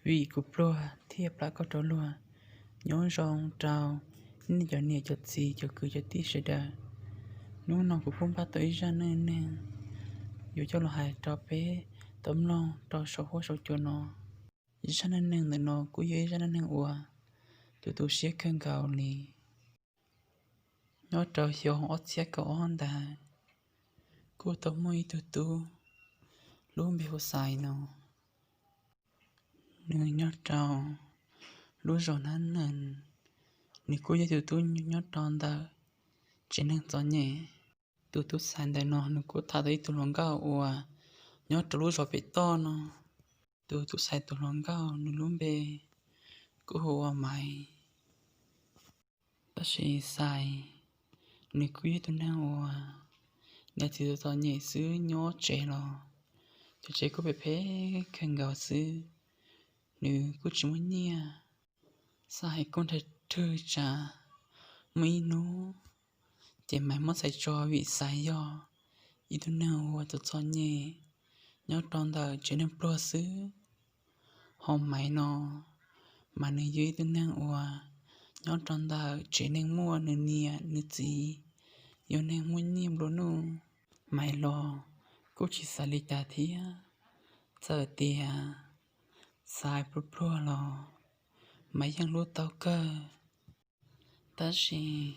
vim kuv pluag thiaj plam koj rov luag. Nyob zoo rau nej cov niam cov txiv cov kwv cov tij sawv daws. Hnub no kuv kuj npaj tau ib zaj neej neeg yuav coj los hais rau peb tau mloog rau saum huab saum cua no. Zaj neej neeg ntawm no kuj yog ib zaj neej neeg uas tu tu siab kawg nkaus li. Nyob rau xyoo ob txhiab kaum ob ntawd, kuj tau muaj ib tug tub lub npe hu Xais no. Nws nyob rau lub zos Nab Neeg, nws kuj yog tus tub nyob rau ntawm tsev neeg txom nyem. Tus tub Xais ntawm no nws kuj tham tau ib tug hluas nkauj uas nyob rau lub zos pem toj no. Tus tub Xais tus hluas nkauj nws lub npe kuj hu ua Maiv. Tab sis Xais nws kuj yog ib tug neeg uas niam txiv txom txom nyem xwb, nyob tsev los cov tsev kuj phem phem kawg nkaus xwb, nws kuj tsis muaj nyiaj. Xais hais kuj nrhag rwg tsam muaj ib hnub ces Maiv muab Xais tso vim Xais yog ib tug neeg uas txom txom nyem nyob rau ntawm tsev neeg pluag xwb. Ho Maiv no mas nws yog ib tug neeg uas nyob rau ntawm tsev neeg muaj nws niam nws txiv, yog neeg muaj nyiaj nplua nuj. Maiv los kuj tsis xav li cas thiab, txawm tias Xais pluag pluag los Maiv yeej hlub tau kawg. Tab sis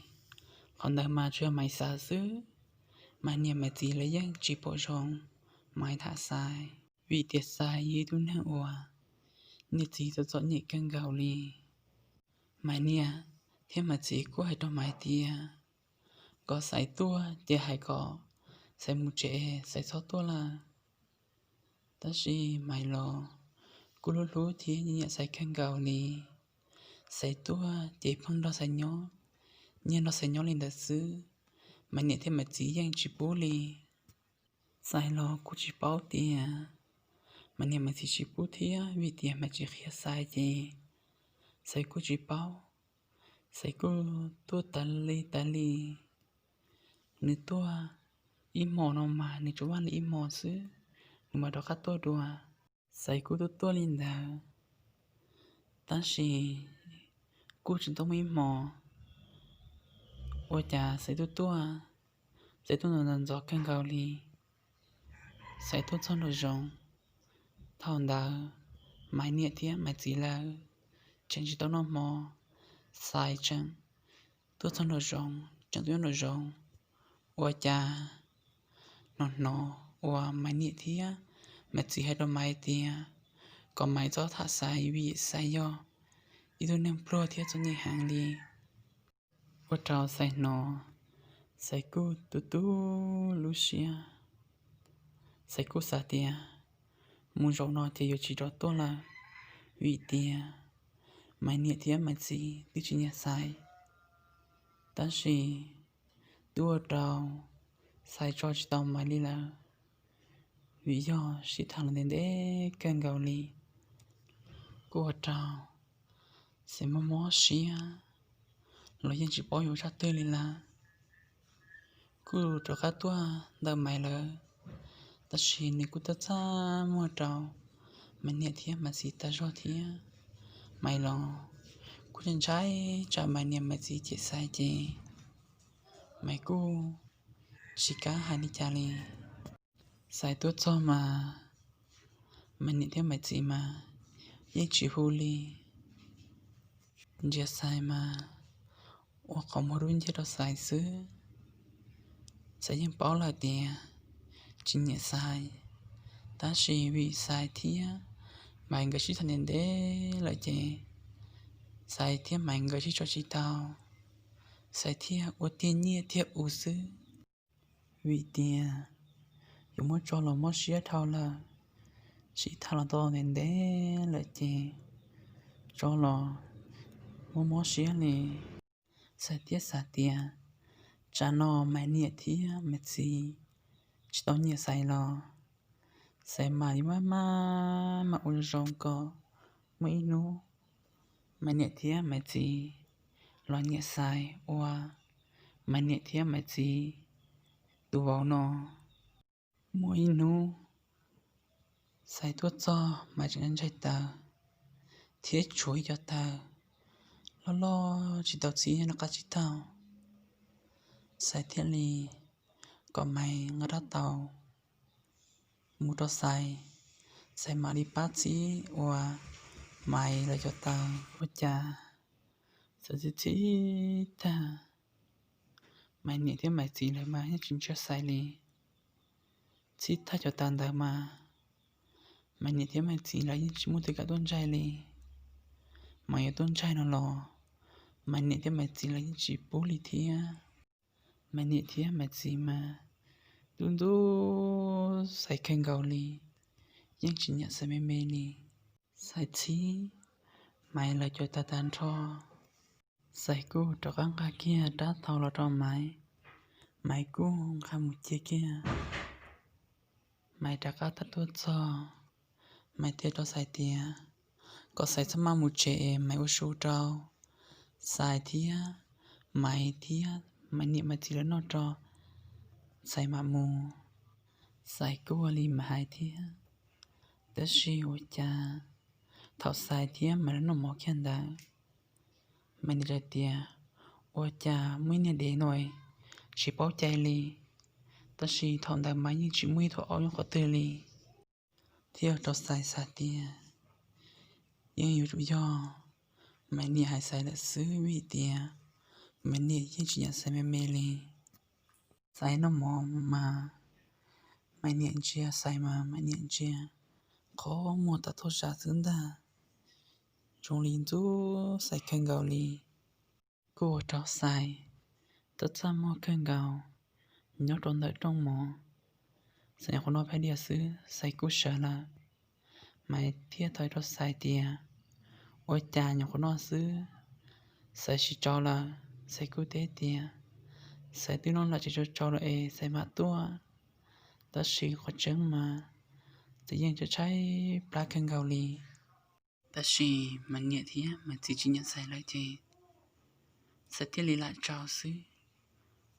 qhov ntawd mas tsuas yog Maiv xav xwb, Maiv niam Maiv txiv lawv yeej tsis pom zoo Maiv tham Xais, vim tias Xais yog ib tug neeg uas niam txiv txom txom nyem kawg nkaus li. Maiv niam thiab Maiv txiv kuj hais rau Maiv tias kom Xais tuaj ces hais kom Xais mus tsev, Xais txhob tuaj lawm. Tab sis Maiv los kuj hlub hlub thiab nyiam Xais kawg nkaus li. Xais tuaj ces pheej nrog Xais nyob, nyiag nrog Xais nyob li ntawd xwb, Maiv niam thiab Maiv txiv yeej tsis pub li. Xais los kuj tsis paub tias Maiv niam Maiv txiv tsis pub thiab, vim tias Maiv txiv qhia Xais ces Xais kuj tsis paub. Xais kuj tuaj tas li tas li. Nws tuaj ib hmos no mas nws tsuas vaj li ib hmos xwb, nws mam rov qab tuaj dua. Xais kuj tuaj tuaj li ntawd, tab sis kuj tsis tau muaj ib hmos, ua cas Xais tuaj tuaj, Xais tuaj ntxov ntxov kawg nkaus li. Xais tuaj txog nraum zoov, thaum ntawd Maiv niam thiab Maiv txiv lawv tseem tsis tau noj hmo, Xais tseem tuaj txog nraum zoov, tseem tuaj nyob nraum zoov, ua cas hnov hnov uas Maiv niam thiab Maiv txiv hais rau Maiv tias kom Maiv txhob tham Xais vim Xais yog ib tug neeg pluag thiab txom nyem heev li. Ua rau Xais hnov, Xais kuj tu tu lub siab. Xais kuj xav tias mus zaum no ces yuav tsis rov tuaj lawm, vim tias Maiv niam thiab Maiv txiv twb tsis nyiam Xais. Tab sis twb ua rau Xais tso tsis tau Maiv li lawm, vim yog sib tham los ntev ntev kawg nkaus li. Kuj ua rau Xais mob mob siab los yeej tsis paub yuav ua zaj twg li lawm. Kuj rov qab tuaj ntawm Maiv lawm, tab sis nws kuj tuaj txaj muag rau Maiv niam thiab Maiv txiv tas zog thiab. Maiv los kuj ntshai tsam Maiv niam Maiv txiv cem Xais ces Maiv kuj tsis kam hais li cas li. Xais tuaj txog mas Maiv niam thiab Maiv txiv mas yeej tsis hu li. Ntsia Xais mas ua qhov muag dub nciab rau Xais xwb. Xais yeej paub lawm tias tsis nyiam Xais, tab sis vim Xais thiab Maiv nkawd sib tham ntev ntev lawm ces Xais thiab Maiv nkawd sib tso tsis tau, Xais thiaj ua tiag nyiaj tiag u xwb. Vim tias yuav muab tso los mob siab dhau lawm, sib tham los tau ntev ntev lawm ces tso los mob mob siab li. Xais thiaj xav tias tsam no Maiv niam thiab Maiv txiv tsis tau nyiam Xais los Xais mas yuav maj maj mam ua zoo kom muaj ib hnub Maiv niam thiab Maiv txiv los nyiam Xais ua Maiv niam thiab Maiv txiv tus vauv no. Muaj ib hnub Xais tuaj txog Maiv tseem ntshai tawv, thiab tshuav ib co taw loj loj tsis tau txib noj qab tsib taug. Xais thiaj li kom Maiv nqa rab taus mus rau Xais, Xais mam li pab txib ua Maiv lawv cov taw. Ua cas Xais txib txib tag, Maiv niam thiab Maiv txiv lawv mas yeej tsis ntsia Xais li. Txib tag cov taw ntawd mas Maiv niam thiab Maiv txiv lawv yeej tsis muaj tus kam tuaj ntsia li. Mas yuav tuaj ntsia no los Maiv niam thiab Maiv txiv lawv yeej tsis pub li thiab. Maiv niam thiab Maiv txiv mas ntuj ntuj Xais kawg nkaus li, yeej tsis nyiam Xais me me li. Xais txib Maiv lawv cov taw tag nrho, Xais kuj rov qab nqa kiag rab taus los rau Maiv, Maiv kuj nqa mus cia kiag. Maiv rov qab tau tuaj txog, Maiv thiaj rau Xais tias kom Xais txhob maj mus tsev es Maiv ua su rau Xais thiab Maiv thiab Maiv niam Maiv txiv lawv noj rau Xais mam mus. Xais kuj ua li Maiv hais thiab, tab sis ua cas thaum Xais thiab Maiv lawv noj mov kiag ntawd, Maiv niam hais tias ua cas muaj ib niag dev no tsis paub cai li, tab sis thaum ntawd mas yeej tsis muaj ib tug aub nyob qhov twg li. Thiaj rau Xais xav tias yeej yuav tsum yog Maiv niam hais Xais lawm xwb vim tias Maiv niam yeej tsis nyiam Xais me me li. Xais noj mov mas Maiv niam ntsia Xais mas Maiv niam ntsia qhov muag tawm tuaj sav xwb ntag. Zoo li ntxub Xais kawg nkaus li. Kuj ua rau Xais txaj txaj muag kawg nkaus nyob rau ntawm rooj mov. Xais nyuam qhuav noj phab diav xwb Xais kuj sawv lawm. Maiv thiaj tau rau Xais tias ua cas nyuam qhuav noj xwb Xais tsis tsau lawm. Xais kuj teb tias Xais twb noj lawm tsis tsau tsau lawm es Xais mam tuaj. Tab sis qhov tseeb mas Xais yeej tshaib tshaib plab kawg nkaus li. Tab sis Maiv niam thiab Maiv txiv tsis nyiam Xais lawm ces Xais thiaj li lam tsau xwb.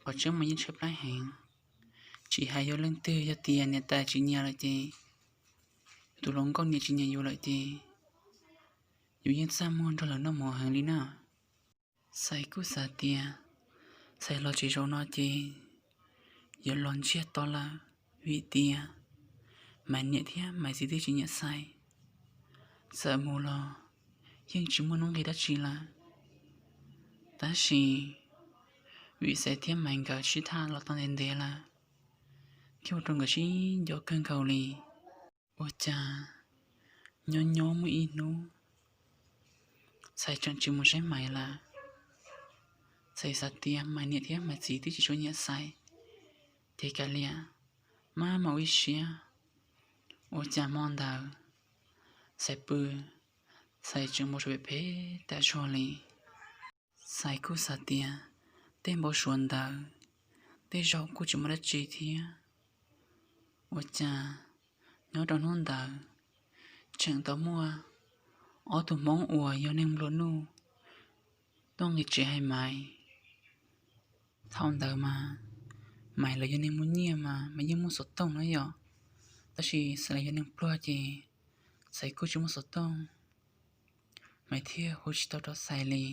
Qhov tseeb mas yeej tshaib plab heev, tsis hais yog leej twg, yog tias niam tais tsis nyiam lawm ces, tus hluas nkauj niam tsis nyiam yus lawm ces yus yeej txaj muag nrog lawv noj mov heev li na. Xais kuj xav tias Xais los tsis zaum no ces yuav los ntsiag to lawm, vim tias Maiv niam thiab Maiv txiv twb tsis nyiam Xais. Txawm mus los yeej tsis muaj nuj nqis dab tsi lawm. Tab sis vim Xais thiab Maiv nkawd sib tham los tau ntev ntev lawm, thiaj ua rau nkawd sib nco kawg nkaus li. Ua cas nyob nyob muaj ib hnub Xais tseem tsis mus saib Maiv lawm. Xais xav tias Maiv niam thiab Maiv txiv twb tsis tshua nyiam Xais, ces kav liam, maj mam ua ib siab. Ua cas hmo ntawd Xais pw, Xais tseem npau suav phem phem tas zog li. Xais kuj xav tias tej npau suav ntawd tej zaum kuj tsis muaj dab tsi thiab. Ua cas nyob rau hnub ntawd tseem tau muaj ob tug Hmoob uas yog neeg nplua nuj tuaj nqis tsev hais Maiv. Thaum ntawd mas Maiv lawv yog neeg muaj nyiaj mas Maiv yeej muaj xov tooj na yom, tab sis Xais lawv yog neeg pluag ces Xais kuj tsis muaj xov tooj. Maiv thiaj hu tsis tau rau Xais li.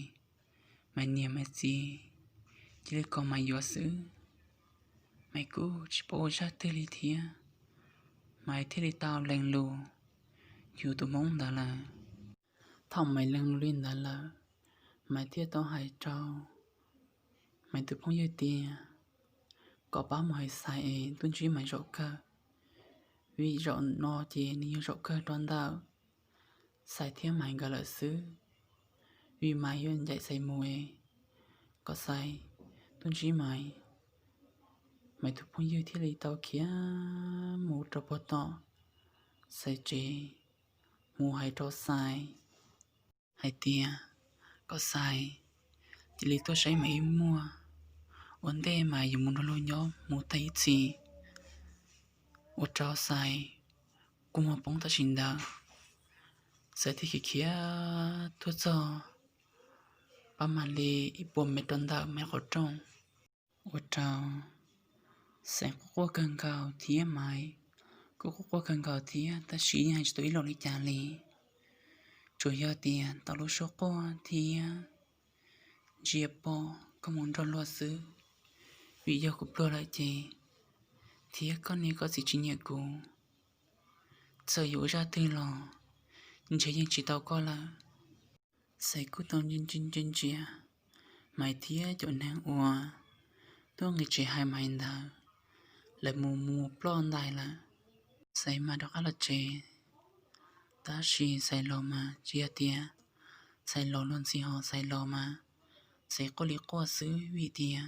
Maiv niam Maiv txiv cia li kom Maiv yuav xwb. Maiv kuj tsis paub ua zaj twg li thiab, Maiv thiaj li tau lees lus yuav tus Hmoob ntawd lawm. Thaum Maiv lees lus li ntawd lawm, Maiv thiaj tau hais rau Maiv tus phooj ywg tias kom pab mus hais Xais es tuaj ntsib Maiv zaum kawg, vim zaum no ces nws yog zaum kawg rau ntawm Xais thiab Maiv nkawd lawm xwb. Vim Maiv yuav ncaim Xais mus es kom Xais tuaj ntsib Maiv. Maiv tus phooj ywg thiaj li tau khiav mus rau puag tom Xais tsev, mus hais rau Xais hais tias kom Xais cia li tuaj saib Maiv ib muag, ua ntej Maiv yuav mus nrog luag nyob mus tag ib txhis. Ua rau Xais kua muag poob tam sim ntawd. Xais thiaj khiav khiav tuaj txog pab mam li ib puas mev rau ntawm Maiv qhov rooj. Ua rau Xais quaj quaj kawg nkaus thiab Maiv kuj quaj quaj kawg nkaus thiab, tab sis yeej hais tsis tau ib los li cas li. Tsuas yog tias tau lub suab quaj thiab ntsia pom koj mus nrog luag xwb, vim yog kuv pluag lawm ces, thiab koj niam koj txiv tsis nyiam kuv, txawm yuav ua zaj twg los ntshe yeej tsis tau koj lawm. Xais kuj tau ntsia ntsia Maiv thiab cov neeg uas tuaj nqis tsev hais Maiv ntawd, lawv mus mus ploj ntais lawm. Xais mas rov qab los tsev, tab sis Xais los mas tsis yog tias Xais los luag ntxhi ho Xais los mas Xais quaj li quaj xwb vim tias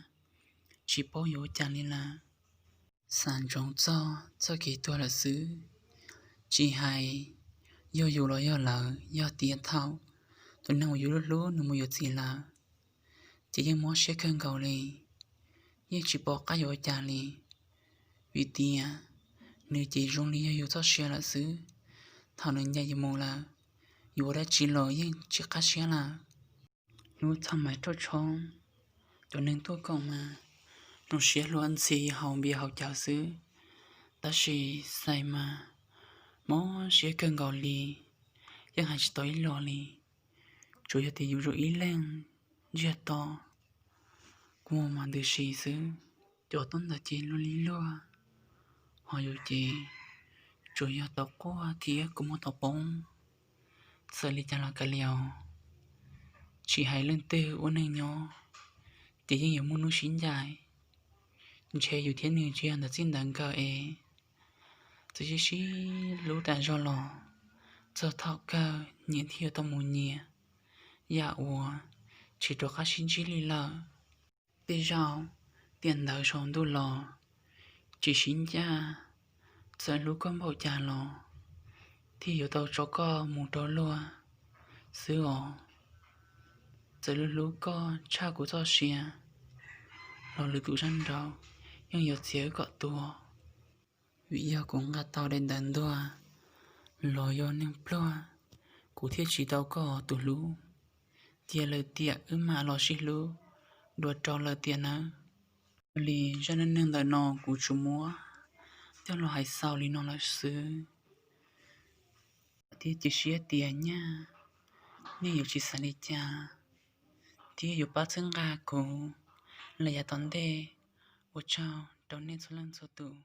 tsis paub yuav ua cas li lawm. Xav ntsoov txog txoj kev tuag lawm xwb, tsis hais yog yus los yog lawv, yog tias thaum tus neeg uas yus hlub hlub nws mus yuav txiv lawm, ces yeej mob siab kawg nkaus li, yeej tsis pom qab yuav ua cas li, vim tias nws ces zoo li yog yus txoj sia lawm xwb. Thaum nws ncaim yus mus lawm, yus ua dab tsi los yeej tsis qab siab lawm. Hnub txog Maiv rau tshoob, cov neeg tuaj koom mas zoo siab hlua ntxhi haus npias haus cawv xwb, tab sis Xais mas mob siab kawg nkaus li, yeej hais tsis tau ib los li. Tsuas yog tias yus zoo ib leeg ntsiag to kua muag mas ntws si xwb. Cov tuaj ntawd ces luag li luag, ho yus ces tsuas yog tau quaj thiab kua muag tau poob. Txawm li cas los kav liam, tsis hais leej twg ua neeg nyob ces yeej yuav muaj hnub sib ncaim. Ntshe yus thiab nws tsis yog ntawm txij ntawm nkawm es txawm sib sib hlub tas zog los txog thaum kawg nyias thiaj yuav tau mus nyias, yam uas tsis rov qab sib ntsib li lawm. Tej zaum tiam ntawd saum ntuj los tsis sib ncaj, txawm hlub koj npaum cas los thiaj yuav tau tso koj mus rau luag xwb os. Txawm hlub hlub koj tshaj kuv txoj sia los lwm tus zaj nraud yeej yuav txiav wb kom tuag. Vim yog kuv nqa tau daim ntawv ntuag los yog neeg pluag, kuv thiaj tsis tau koj tus hlub. Cia lawm tiam wb mam los sib hlub dua rau lawm tiam nawb. Yog li zaj neej neeg ntawm no kuv tsuas muab coj los hais xaus li no lawm xwb. Thiab cia siab tias nyaj nej yuav tsis xav li cas thiab yuav pab txhawb nqa kuv los yav tom ntej. Ua tsaug rau nej txhua leej txhua tus.